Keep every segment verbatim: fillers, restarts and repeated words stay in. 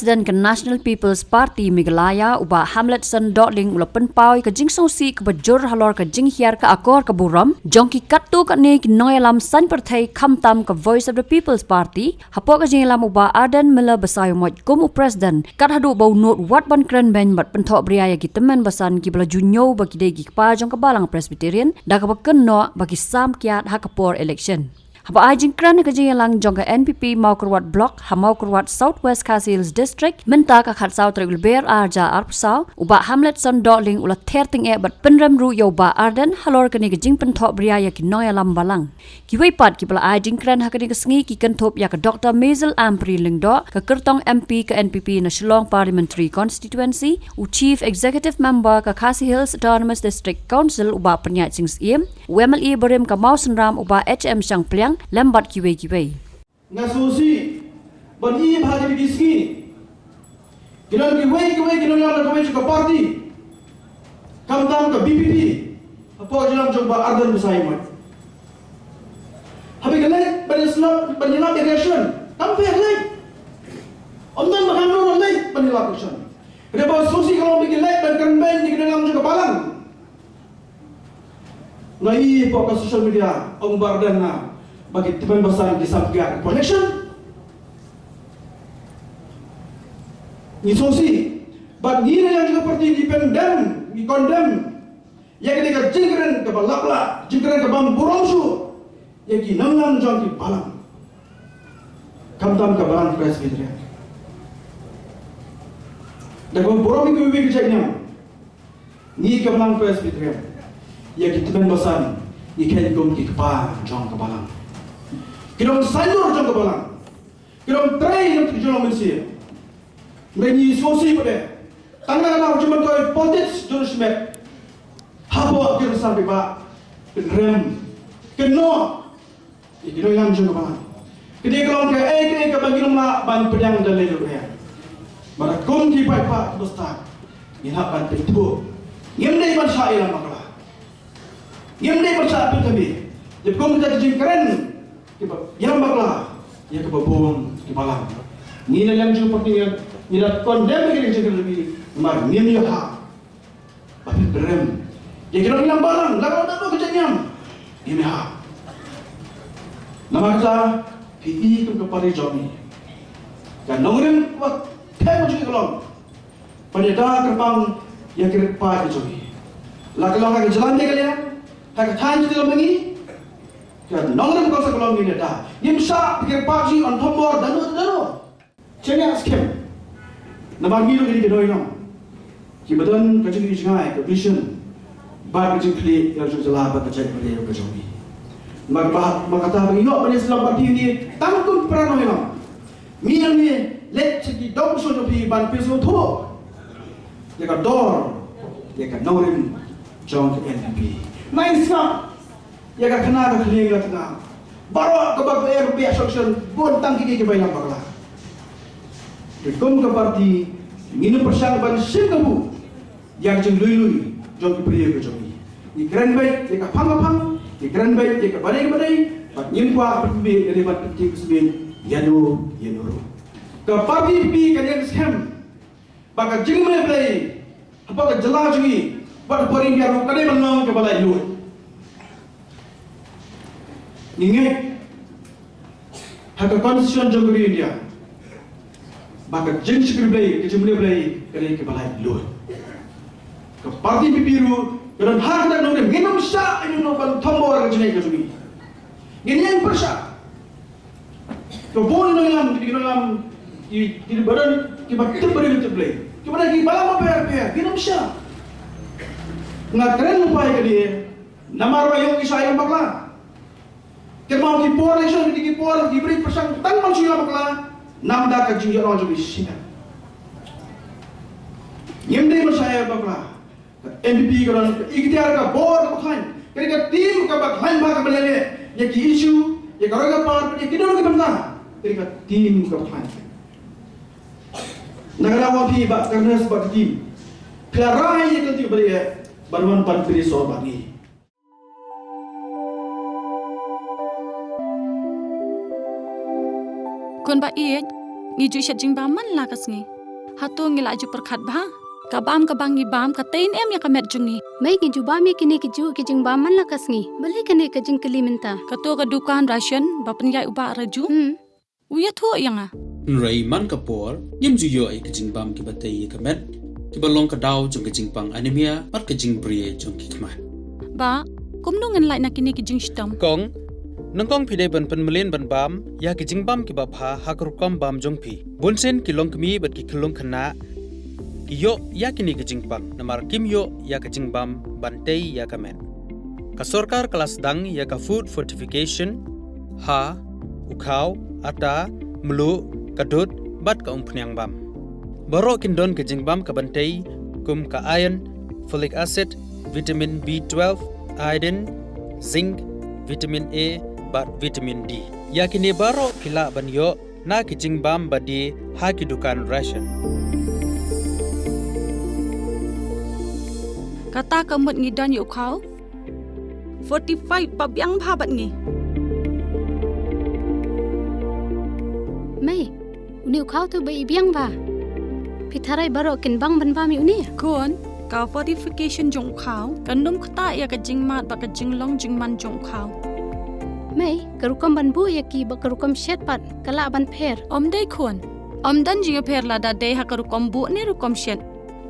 President ka National People's Party Meghalaya u Bah Hamletson Dohling u la pynpaw ïa ka jingsngewsih kaba jur halor ka jinghiar ka akor ka burom jong ki katto katne ki nongïalam saiñ pyrthei khamtam ka Voice of the People's Party hapoh ka jingïalam u Bah Ardent Miller Basaiawmoit kum u President kat haduh ba u nud wat ban kren beiñ bad pynthohbria ïa ki tymmen basan kiba la ju ñiew ba ki dei ki kpa jong ka Balang Presbyterian da kaba kynnoh ba ki sam kiad ha ka por election. Haba ai jingkren ha ka jingïalang jong ka N P P Mawkyrwat Block ha Mawkyrwat, South West Khasi Hills District mynta ka khatsaw tarik u Lber arhajar arphew saw, u Bah Hamletson Dohling u la ther tyngeh bad pynrem ruh ïa u Bah Ardent halor kane ka jingpynthohbria ïa ki nongïalam balang. Kiwei pat kiba la ai jingkren ha kane ka sngi ki kynthup ïa ka Doctor Maisel Ampareen Lyngdoh, ka kyrtong M P ka N P P na Shillong Parliamentary Constituency, u Chief Executive Member ka Khasi Hills Autonomous District Council u Bah Pynïaid Sing Syiem, u M L A barim ka Mawsynram u Bah H M Shangpliang lem bad kiwei kiwei. Nga sngewsih ban ïohi ba ha kine ki sngi ki don kiwei kiwei ki nongïalam na kawei ka party, khamtam ka V P P, hapoh jingïalam jong Bah Ardent Basaiawmoit. Haba ki leit ban ïaslap, ban ïalap election, kam pher leit. Ym don ba kam don leit ban ïalap election. Hynrei ba sngewsih ka long ba ki leit ban kren beiñ ïa ki nongïalam jong ka Balang. Nga ïohi hapoh ka social media, ong Bah Ardent na ba ki tymmen basan ki sam kiad ha ka election. Ngi sngewsih, bad ngi na liang jong ka party ngi pyndem, ngi condemn ïa kane ka jingkren kaba lap lah, jingkren kaba ym burom shuh ïa ki nongïalam jong ki Balang, khamtam ka Balang Presbyterian. Da kaba burom ïa kiwei kiwei ki jait niam. Ngi ka Balang Presbyterian, ïa ki tymmen basan ngi kheiñ kum ki kpa jong ka Balang, ki nongsaindur jong ka Balang, ki nongtrei na ka jong ka mynsiem. Hynrei ngi sngewsih pat de, tang na ka daw jingmyntoi politics jong u shimet, hapoh ki rynsan paidbah, pynrem, kynnoh ïa ki nongïalam jong ka Balang. Kane ka long kaei kaei kaba ngim lah ban pdiang da lei da riang. Bad kum ki paidbah kiba stad, ngin hap ban pynthut. Ngim dei ban shah ïalam bakla, ngim dei ban shah pynthame. Ïa kum kita ki jingkren kiba ïalam bakla ïa kaba bun ki Balang. Ngi na liang jong ka party ngi la condemn ïa ki jingkren jong ki, namar ngim ïoh hap ba pynrem ïa ki nongïalam balang, la ka long ka jingïam. Ngim ïoh hap. Namar kata, phi i kum ka party jong ngi, ka nongrim kaba them jong ngi ka long ban ïada kyrpang ïa ki riewpaid jong ngi. La ka long ha ka jylla Meghalaya, ha ka thaiñ Jylla Mangi, ka nongrim kaba sa ka long ngin ïada. Ngim shah ba ki riewpaid jong ngi yn thombor da no da no. Chaniah skhem. Namar ngi ruh ngi dei ki nongïalam kiba don ka jingïohi jngai, ka vision, bad ka jingkhlieh ïa ka jong ka jylla bad ka jaitbynriew ka jong ngi. Namar ba, ba kata ba ngi ïoh ban ïasyllok bad phi ngi tang kum para nongïalam. Ngi ïa ngi leit sha ki dong sha jong phi ban pynsngewthuh ïa ka dor, ïa ka nongrim jong ka N P P. Ngi sngap ïa ka khana ka khlieng la tnga. Baroh kaba ka R B S section bun tang kine kiba ïalam bakla. Te kum ka party ngin ym pyrshang ban shim kabu ïa ka jinglui lui jong ki briew ka jong ngi. Ngi kren beit ïa ka phang ka phang, ngi kren beit ïa ka badei ka badei, bad ngim kwah ban pynbeit ïa ka ban pynthik pynbeit ïa no ïa no ruh. Ka party P P ka ïeng skhem ba ka jingmane Blei hapoh ka jylla jong ngi bad hapoh India ruh ka dei ban long kaba laitluid. Ngi ngeit ha ka Constitution jong ka ri India ba ka jingshakri Blei, ka jingmane Blei ka dei kaba laitluid. Ka party P P ruh ka don hak ka nongrim, ngin ym shah ïa no ban thombor ka jingngeit ka jong ngi. Ngin ïeng pyrshah. Ka bun nongïalam, ki nongïalam, ki, ki badan, kiba tip badan tip Blei, kiba don ki balang bapher bapher, ki nongshah. Nga kren lypa ïa kane namar ba ïoh ki shah ïalam bakla. Kynmaw ki por election, ki por ki briew pyrshang tang ban shu ïalam bakla. Namar ka jingïalam jong ki shisha. Ngim dei ban shah ïalam bakla. Ka N P P ka don ka iktiar, ka bor kaba khlaiñ. Ka dei ka team kaba khlaiñ bha, kaba leh leh ïa ki issue, ïa ka roi ka par, ïa ki don ki bynta. Ka dei ka team kaba khlaiñ. Na ka daw phi Bah Carnes bad ka team, phi la rai ïa ka team ba dei ban wan ban pynïasoh bad ngi. Khun ba ïeit, Ngi ju shet jingbam man la ka sngi. Hato ngi la ju pyrkhat bha? Ka bam kaba ngi bam ka tei ne em ïa ka met jong ngi? Mei, ngi ju bam ïa kine ki ju ki jingbam man la ka sngi. Balei kane ka jingkylli mynta? Kato ka dukan ration ba pynïaid u Bah Raju. Hmm. U ïathuh ïa nga. Hynrei man ka por, ngim ju ïoh ïa ki jingbam kiba tei ïa ka met, kiba long ka daw jong ka jingpang anemia, bad ka jingbria jong ki khmat. Bah, kumno ngan lait na kine ki jingshitom? Kong, nyngkong phi dei ban pynmlien ban bam ïa ki jingbam kiba bha ha ka rukom bam jong phi. Bunsien ki longkmie bad ki khyllung khynnah ki ïoh ïa kine ki jingpang, namar kim ïoh ïa ka jingbam ban tei ïa ka met. Ka sorkar ka la sdang ïa ka food fortification ha u khaw, ata, mluh, ka dud, bad ka umphniang bam. Baroh kin don ka jingbam ka ban tei, kum ka iron, folic acid, vitamin B twelve, iodine, zinc, vitamin A, bad vitamin D. Ïa kine baroh phi lah ban ïoh na ki jingbam ba die ha ki dukan ration. Kata ka mut ngi don ïa u khaw fortified ba biang bha bad ngi. Mei, une u khaw te ba i biang bha. Phi tharai baroh kin bang ban bam ïa une? Khun, ka fortification jong u khaw kan ym ktah ïa ka jingmad bad ka jinglong jingman jong u khaw. Mei, ka rukom ban buh ïa ki bad ka rukom shet pat ka lah ban pher? Ym dei khun. Ym don jingïapher lada dei ha ka rukom buh ne rukom shet.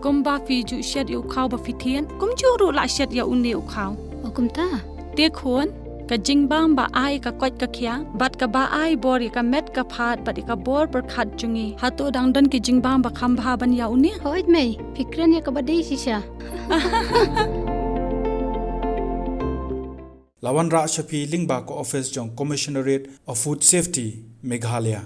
Kumba phi ju shet ïa u khaw ba phi thied, kumjuh ruh lah shet ïa une u khaw. O kumta. Te khun, ka jingbam ba ai ka koit ka khiah, bad kaba ai bor ïa ka met ka phad, bad ïa ka bor pyrkhat jong ngi. Hato dang don ki jingbam ba kham bha ban ïa une? Hooid mei, phi kren ïa kaba dei shisha. La wanrah sha phi lyngba ka office jong Commissionerate of Food Safety, Meghalaya.